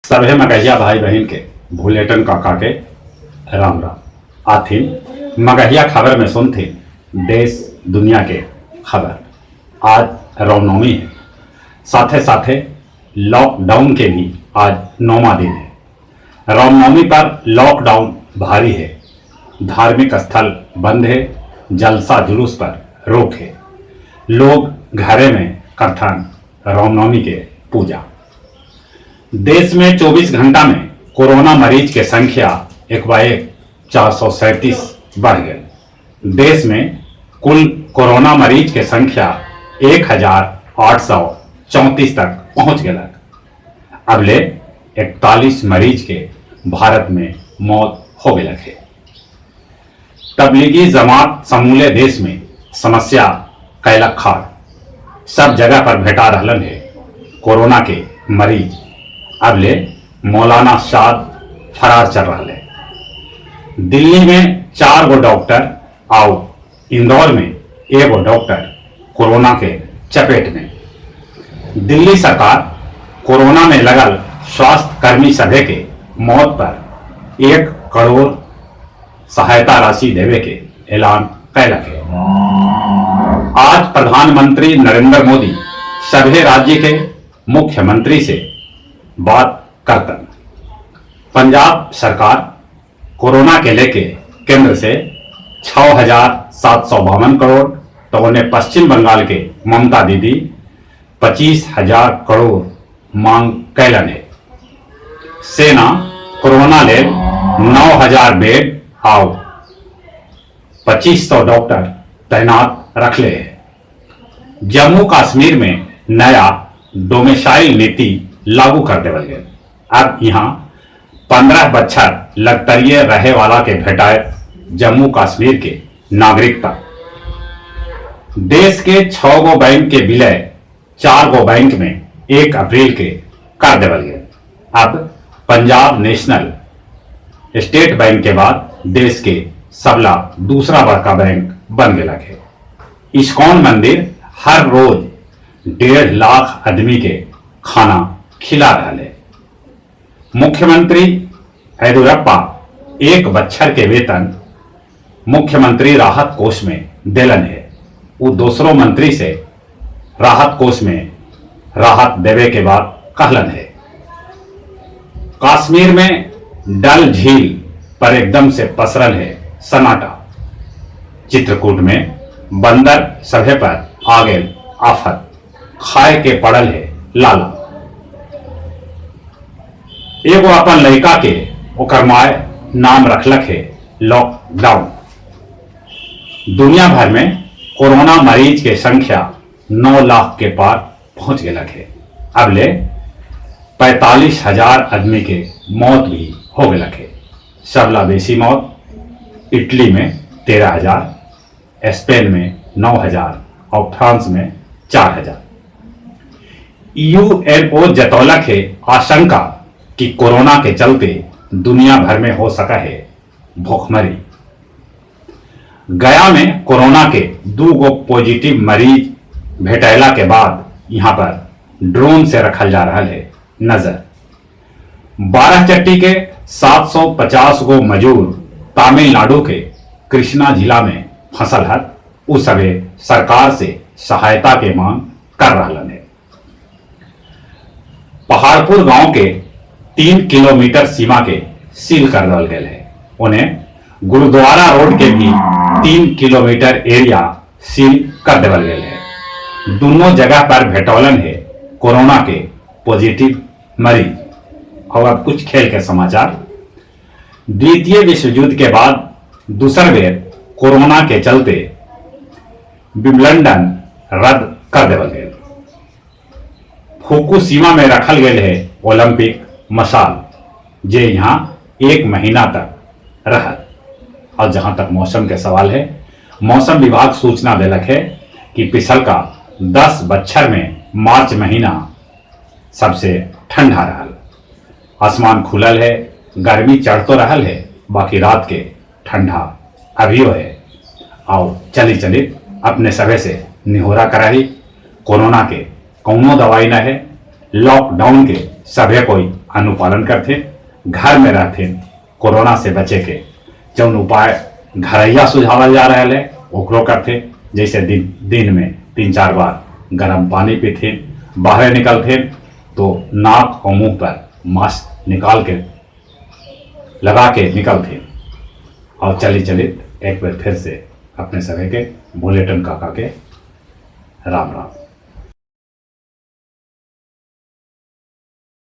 सभे मगहिया भाई बहिन के भुलेटन काका के राम राम। आथिन मगहिया खबर में सुनथिन देश दुनिया के खबर। आज रामनवमी है, साथे साथे लॉकडाउन के भी आज नौवा दिन है। रामनवमी पर लॉकडाउन भारी है, धार्मिक स्थल बंद है, जलसा जुलूस पर रोक है। लोग घरे में करथन रामनवमी के पूजा। देश में 24 घंटा में कोरोना मरीज के संख्या एक बाएक 437 बढ़ गई। देश में कुल कोरोना मरीज के संख्या 1834 तक पहुंच गया। अबले 41 मरीज के भारत में मौत हो गया है। तबलीगी जमात समूले देश में समस्या कैलक खाड़, सब जगह पर भेटा रहलन है कोरोना के मरीज। अबले मौलाना शाद फरार चल रहा है। दिल्ली में 4 गो डॉक्टर आओ इंदौर में 1 गो डॉक्टर कोरोना के चपेट में। दिल्ली सरकार कोरोना में लगल स्वास्थ्य कर्मी सभे के मौत पर 1 करोड़ सहायता राशि देवे के ऐलान कैलक है। आज प्रधानमंत्री नरेंद्र मोदी सभी राज्य के मुख्यमंत्री से बात करतन। पंजाब सरकार कोरोना के लेके केंद्र से 6,752 करोड़ तो उन्हें पश्चिम बंगाल के ममता दीदी 25,000 करोड़ मांग कैलन है। सेना कोरोना ले 9,000 बेड आओ 2,500 डॉक्टर तैनात रख ले है। जम्मू कश्मीर में नया डोमिसाइल नीति लागू कर देवल गया। अब यहाँ 15 बच्छर लगतरिये रहे वाला के भेटाए जम्मू कश्मीर के नागरिकता। देश के 6 गो बैंक के विलय 4 गो बैंक में 1 अप्रैल के कर देवल गया। अब पंजाब नेशनल स्टेट बैंक के बाद देश के सबला दूसरा बड़का बैंक बन गया है। इस्कॉन मंदिर हर रोज 1.5 लाख आदमी के खाना खिला रहा है। मुख्यमंत्री येदियुरप्पा 1 बच्छर के वेतन मुख्यमंत्री राहत कोष में देलन है। वो दूसरों मंत्री से राहत कोष में राहत देवे के बाद कहलन है। कश्मीर में डल झील पर एकदम से पसरल है सन्नाटा। चित्रकूट में बंदर सभे पर आ गए आफत, खाए के पड़ल है लाला। एगो अपन लड़का के ओकर माय नाम रखलक है लॉकडाउन। दुनिया भर में कोरोना मरीज के संख्या 9 लाख के पार पहुंच गया है। अब ले 45,000 आदमी के मौत भी हो गया है। सबला बेसी मौत इटली में 13,000, स्पेन में 9,000 और फ्रांस में 4,000। यूएनओ जतौलक है आशंका कि कोरोना के चलते दुनिया भर में हो सका है भूखमरी। गया में कोरोना के 2 गो पॉजिटिव मरीज भेटैला के बाद यहां पर ड्रोन से रखल जा रहा है नजर। 12 चट्टी के 750 गो मजूर तमिलनाडु के कृष्णा जिला में फसल है। उस सबे सरकार से सहायता के मांग कर रहा है। पहाड़पुर गांव के 3 किलोमीटर सीमा के सील कर दिया गया है। उन्हें गुरुद्वारा रोड के भी 3 किलोमीटर एरिया सील कर दिया गया है। दोनों जगह पर भेटौलन है कोरोना के पॉजिटिव मरीज। और अब कुछ खेल के समाचार। द्वितीय विश्व युद्ध के बाद दूसर बेर कोरोना के चलते विम्बलडन रद्द कर देवल गया। फुकुशिमा में रखल गए है ओलंपिक मशाल, जे यहाँ 1 महीना तक रहा। और जहां तक मौसम के सवाल है, मौसम विभाग सूचना देलक है कि पिछल का 10 बच्छर में मार्च महीना सबसे ठंडा रहा। आसमान खुलल है, गर्मी चढ़ तो रहल है, बाकी रात के ठंडा अभियो है। आओ चली चली अपने सभे से निहोरा कराही, कोरोना के कौनो दवाई न है, लॉकडाउन के सभे कोई अनुपालन करथिन, घर में रहथिन, कोरोना से बचे के जौन उपाय घरैया सुझावल जा रहा है ओकरो करथिन, जैसे दिन में 3-4 बार गर्म पानी पीथिन, बाहर निकलथिन तो नाक और मुंह पर मास्क निकाल के लगा के निकलथिन। और चली चली एक बार फिर से अपने सभी के बुलेटिन काका के राम राम।